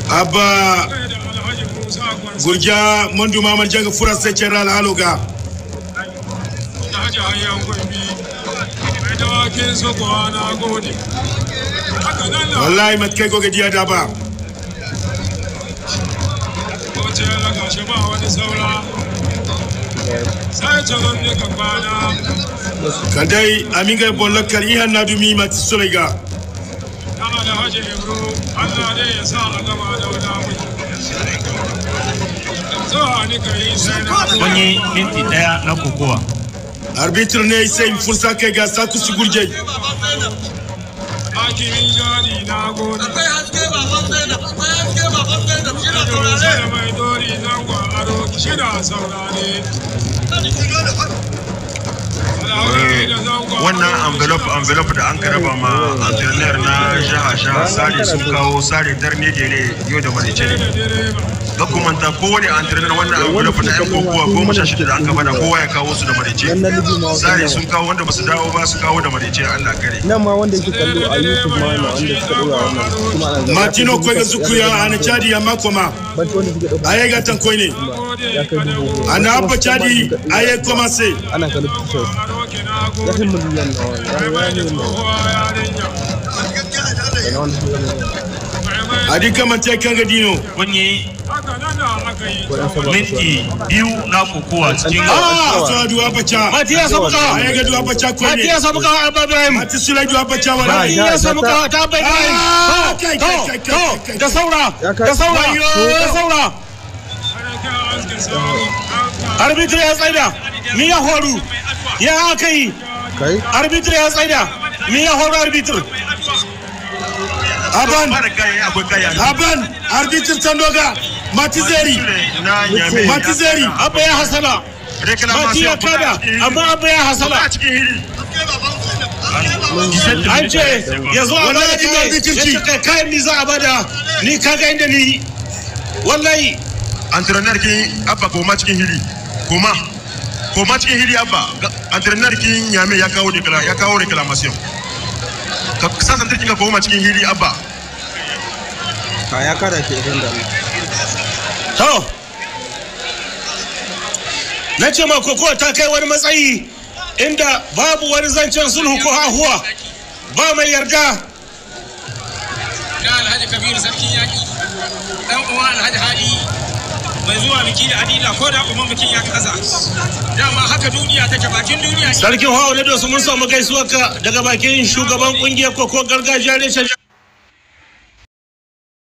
Abba Gurja Mandu Mamar Jaga Fura General Haloga. Wallahi matkai goge diya da ba. Kadai aminga bollakar ihan na dumi mati sulaiga. Wani minti daya na kokowa. Arbitr ne sai fursa kai ga saku su gurje. Wannan envelope da an raba ma entraîneur na jaha sare sun kawo sare darne dere yau da marice ne. Ga kumanta kowane entraîneur wannan envelope na yan kokowa 16 da an ka bada kowa ya kawo su da marice. Sare sun kawo wanda ba su dawo ba su kawo da marice, Allah kare. Nan ma wanda yake kallo a YouTube ma wannan wanda suka dora wannan kuma ana Martino koy ga zukuya ana chadi ya makoma. Aye ga tan koy ne. Ya kai 10,000. Ana abba chadi aye commencer. Ana kallo pictures. Ya kai miliyan nawa. Ya kai miliyan nawa. Adi kamar kan ga dino. Wani minti biyu na kokowa cikin Ah, so duwa bacha. Mati ya samu kawa. Aye ga duwa bacha koy Mati ne. ya samu kawa Abba Ibrahim. Mati sulai duwa bacha Mati wallahi. ya samu kawa ta Abba Ibrahim. Ah, kai, kai, kai, kai, kai. Da saura, da saura, da saura. Arbitr ya tsaida. Ni ya horu. Ya aka yi. Kai. Arbitr ya tsaida. Ni ya horu arbitr. Aban, Ba da kayan akwai kayan. aban, arbitr tandoga. Mati zeri. Na Nyame. Mati zeri. Abba ya hasala. Mati ya kada, amma Abba ya hasala. A cikin hili. An ce ya zo a bada Wallahi kayan. arbitr Ya ci. ce kai kayan ni za a bada. Ni kaga inda ni. Wallahi. Entraîneur kin Abba koma cikin hili. Koma. Koma cikin hili Abba. Entraîneur kin Nyame ya kawo ya kawo reclamation. Ka sa santar kin ka koma cikin hili Abba. Ka ya kada ke idan da. To, na ce ma kokowa ta kai wani matsayi inda babu wani zancen sulhu ko hahuwa ba mai yarda. Na Alhaji Kabiru sarkin yaƙi, ɗan uwa Alhaji Hadi mai zuwa biki da Adila ko da umman bikin ya kasa. Dama haka duniya take, bakin duniya. Sarkin Hawa na Dosu, mun samu gaisuwar ka daga bakin shugaban kungiyar koko gargajiya reshen